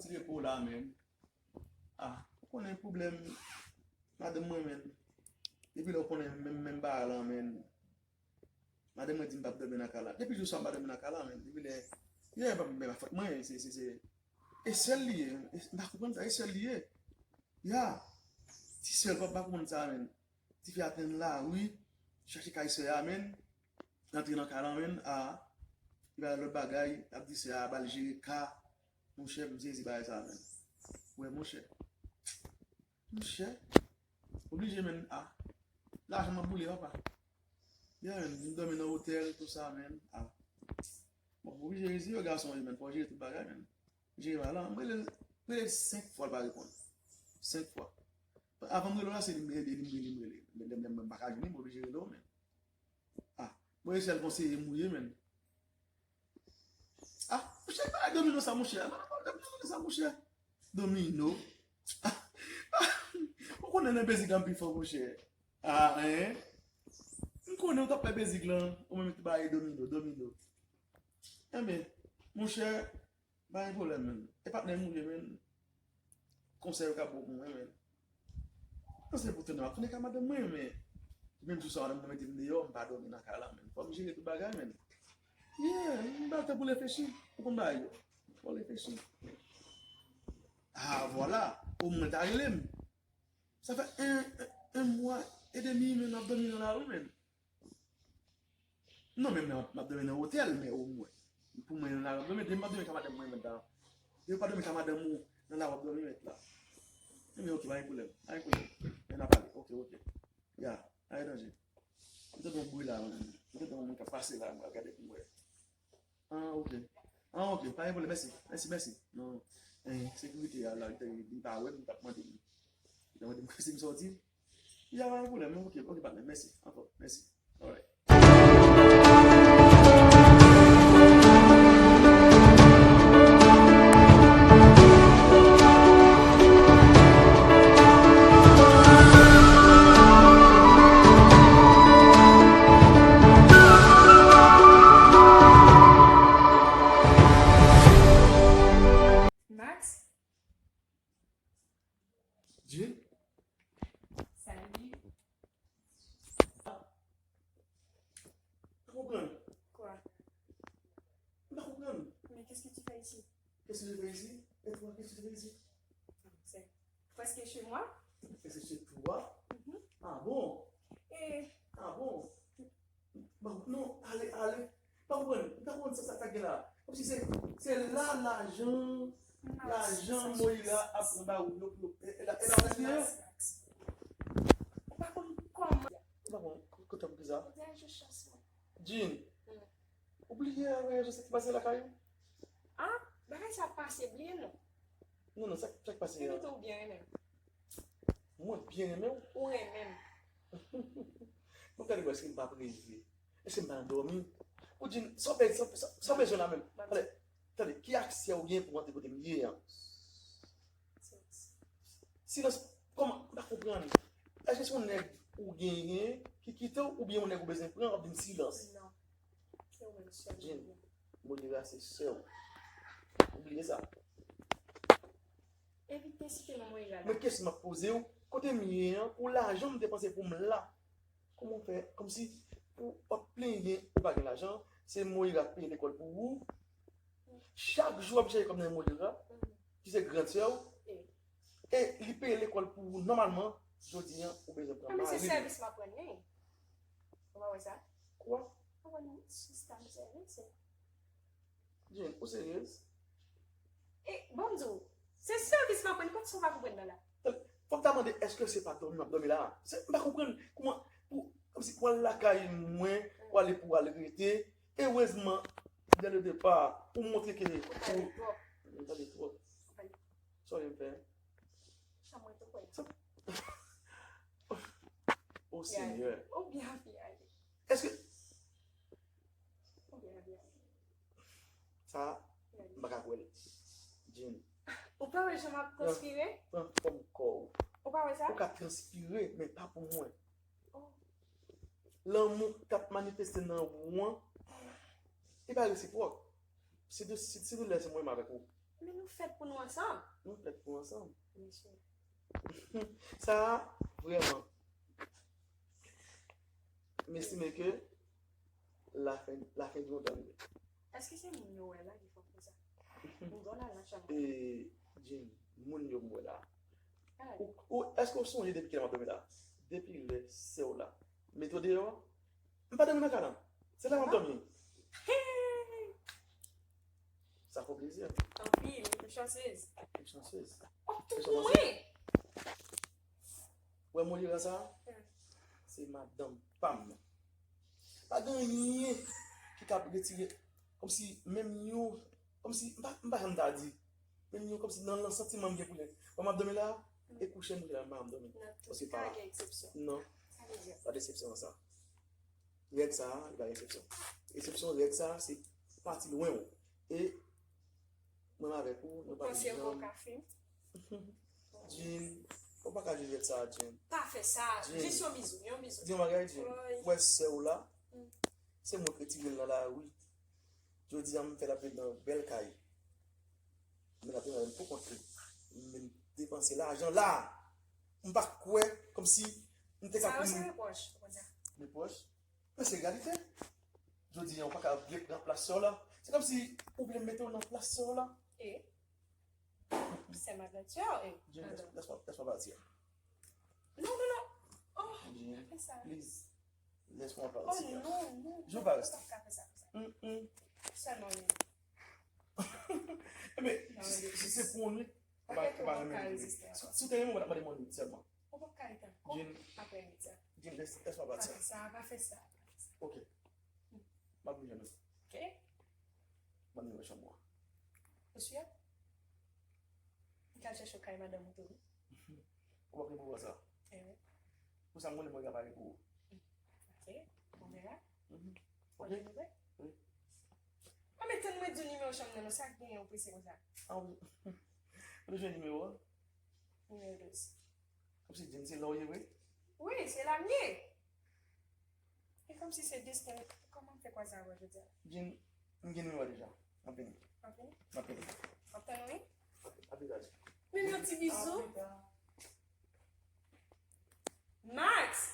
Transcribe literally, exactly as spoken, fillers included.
Repo la, menm. Ah, ou konnen pwoblèm madanm mwen, menm. Depi lè ou konnen menm, menm bagay lan, menm. Madanm mwen di m p ap dòmi nan kay la. Depi jou sa, m pa dòmi nan kay la, menm. Depi lè, yeah, pa, pa, pa fòt mwen, se, se, se, e sè l li ye. E, m pa konprann sa, e sè l li ye. Ya. Ti sè l, pa, pa konprann sa, menm. Tifi a tann lari, chache kay sè a, menm. Rantre nan kay la, menm, a, li pa lòt bagay, ap di sè a, ba l jere ka. Monchè, m sezi bagay sa, menm. Wè, monchè. Monchè. Oblije, menm, a. Lajan m ap boule, papa. Yeah, menm, m dòmi nan otèl, tou sa, menm, a. Bon, oblije rezilye, gason, menm, fò jere tout bagay, menm. Jere bagay la, m rele l, rele l senk fwa, l pa reponn. Senk fwa. Avan m rele w la, se li m rele, li m rele, li m rele. Lè, lè, lè m pa ka jwenn li, m oblije rele w, menm. Ah, bon, e sèl konseye m ou ye, menm. Ah, monchè, pa domino sa, monchè. Non, non, domino sa, monchè. Domino. Ah, ah, ou konnen nan bezig la m pi fò, monchè. Ah, hein? M konnen ou t ap fè bezig lan, ou menm te ba e domino, domino. Enben, monchè, pa gen pwoblèm, menm. E patnè m ou ye, menm. Konsèy ou ka bon pou mwen, menm. Non, se pou tounen, m ap tounen ka madanm mwen, men menm jou sa, madanm mwen mete m deyò, m pa dòmi nan kay la, menm. Fò m jere tout bagay, menm. Yeah, m ba tan pou reflechi. Ou konn bagay yo. Fò reflechi. Ah, vwala. Omwen ta rele m. Sa fè en, en, en mwa edemi, menm, m ap dòmi nan lari, menm. Non, men m ap dòmi nan otèl, men omwen. Pou mwen, nan lari, m ap dòmi, m ap dòmi ka madanm mwen, menm, la. Yo pa dòmi ka madanm ou, nan lari, w ap dòmi, menm, la. Men, ok, pa gen pwoblèm, pa gen pwoblèm. Men n a pale, ok, ok. Ya, pa gen danje. M tande yon bri la, menm. M tande yon moun k ap pase la, m ap gade pou m wè. Ah, ok. Ah, ok, pa gen pwoblèm, mèsi, mèsi, mèsi. Non, eh, sekirite a la, li te, li pa wè m, li t ap mande m. Li te mande m si m sòti. Ya, pa gen pwoblèm, ok, ok, patnè, mèsi, ankò, mèsi. Alright. Max? Jean? Salut. Pa konprann. Quoi? M pa konprann. Mais qu'est-ce que tu fais ici? Qu'est-ce que je fais ici? Et toi, qu'est-ce que tu fais ici? C'est presque chez moi. Est-ce que c'est chez toi? Mhm. Ah bon? Et ah bon? Bon, non, ale, ale. Pa konprann, pa konprann sa, sa, sa gen la. Kòmsi se, se la lajan, lajan Moira ap pran ba ou yo pou yo, e, e la, e la, Max, Max. Ou pa konn kòman. Ou pa konn kote pou ki sa? Ou deja chans mwen. Jean, hmm, ou bliye avè sa ki pase lakay ou? Ah, bagay sa pase, bliye non. Non, non, sa, sa k pase a? Ou byen renmen m. Mwen byen renmen w. Ou renmen m. Mwen gade wè èske m p ap reve. Èske m pa nan dòmi? Ou di m, sa w bezwen, sa, sa, sa w bezwen la menm? Tande, tande, ki aksè ou gen pou w antre kote m ye an? Silans. Kòman? M pa konprann. Èske se yon nèg ou genyen ki kite w, oubyen yon nèg ou bezwen pran, w ap di m silans? Non. Se ou menm sèl. Jean, Moira se sè w. Ou bliye sa. Evite site non Moira la. Men kesyon m ap poze w, kote m ye an, pou lajan m depanse pou m la. Kòman w fè, kòmsi pou w ap plenyen ou pa gen lajan, se Moira k peye lekòl pou ou. Chak jou w ap chèche kòb nan men Moira, ki se gran sè w, e li peye lekòl pou ou nòmalman, jodi an, ou bezwen pran mari. Men se sèvis m ap rann li. Ou pa wè sa? Kwa? Ou konn sista m sèvis. Jean, ou seryez? E, ban m di w, se sèvis m ap rann, kot sa w pa konprann nan la? Fò m ta mande, èske se pa dòmi m ap dòmi la? Se, m pa konprann kòman, pou, kòmsi pou al lakay mwen, pou ale, pou al rete. Erezman, dès le départ, ou montre ke ou pale twòp. Ou pale twòp. Ou pale twòp. Sa w vle m fè? Chanm mwen tou kwè. O Senyè. Ou byen fè ale. Èske Sa, m pa ka kwè l. Jean. Ou pa wè jan m ap transpire? Pran, pran fòm kò w. Ou pa wè sa? Ou ka transpire, men pa pou mwen. Oh. Lanmou k ap manifeste nan ou an, li pa resipwòk. Si de, si, si de lè se mwen menm avèk ou. Men nou fèt pou nou ansanm. Nou fèt pou ansanm. Mesye. Sa, vrèman, m estime ke lafen, lafen di monn an rive. Èske se moun yo wè la ki fè w konsa? Moun yo la nan chanm. E, Jim, moun yo m wè la. Ay, Ou, ou, èske w sonje depi kilè m ap dòmi la? Depi lè sè w la mete w deyò, m pa dòmi nan kay la. Se la m ap dòmi. Sa fè w plezi. anpil, ou chansez. Ou chansez. W ap tou pou mwen. Wè Molira sa? Hmm. Se madanm pa m nan. Pa gen anyen ki kab retire. Kòmsi menm yon, kòmsi m pa, m pa janm ta di. Menm yon kòmsi nan, nan santiman m gen pou li. Wè m ap dòmi la, e kouche m kouche la, m pa janm dòmi. Nan tout Paske ka, pa, gen eksepsyon. Non, Sa vle di. Pa de eksepsyon nan sa. Règ sa, li pa gen eksepsyon. Eksepsyon règ sa, se pati lwen w. E mwen avèk ou, nou pa Panse yo janm. Ka fim. Jim, ou pa ka jije sa, Jim. Pa fè sa. Jim. Jis yon bizou, yon bizou. Di yon bagay, Jim. Woy. Ou wè sè w la, Mm. se mwen k retire l nan lari. Jodi a, m fè l ap viv nan bèl kay. Men l ap viv pou kont li. Men depanse lajan la. M pa kwè, kòmsi m te ka Sa yo se konnen. Repwòch, ou konn sa. Repwòch? Men se realite. Jodi a, ou pa ka vle pran plas sè w la. Se kòmsi ou vle mete w nan plas sè w la. E? Se madanm sè w, e? Jim, Madanm. Lès mwen, lès mwen pati. Non, non, non. Oh, Jim, pa fè sa. Please. Lès mwen Oh, pati. non, non. Jim, Non, pa ou pa ka fè sa, fè sa. Mm, mm. Sèlman li. Ebyen, Non, si, li- si se pou ou, li, Pa pa, gen pa tou renmen ka li. reziste. Si, si w te renmen, w t ap mande mwen li sèlman. Ou pa ka rete ankò Jim, apre midi. Jim, lès, lès mwen Pa pati. fè sa, pa fè sa. Ok. M ap vin jwenn ou. Ok? M ap vin jwenn chanm ou. Ou si? Ou ka chèche kay madanm ou tou. Ou pa gen pouvwa sa. Eh oui. Pou sa, m konnen mwen ka pare pou ou. Ok, on verra. Mhm. On Ok. verra. Oui. Ah, men tann mwen di w nimewo chanm nan, non, sa k genyen ou prese konsa? Ah, ou, ou te jwenn nimewo a? Nimewo douz. Kòmsi Jim se la w ye vre? Wi, se la m ye. E kòmsi se desten. Kòman m fè kwaze avè w jodi a? Jim, m gen nimewo a deja. M ap vini. Ok. M ap vini. W ap tann wi. A pli ta. Men yon ti bizou. Max!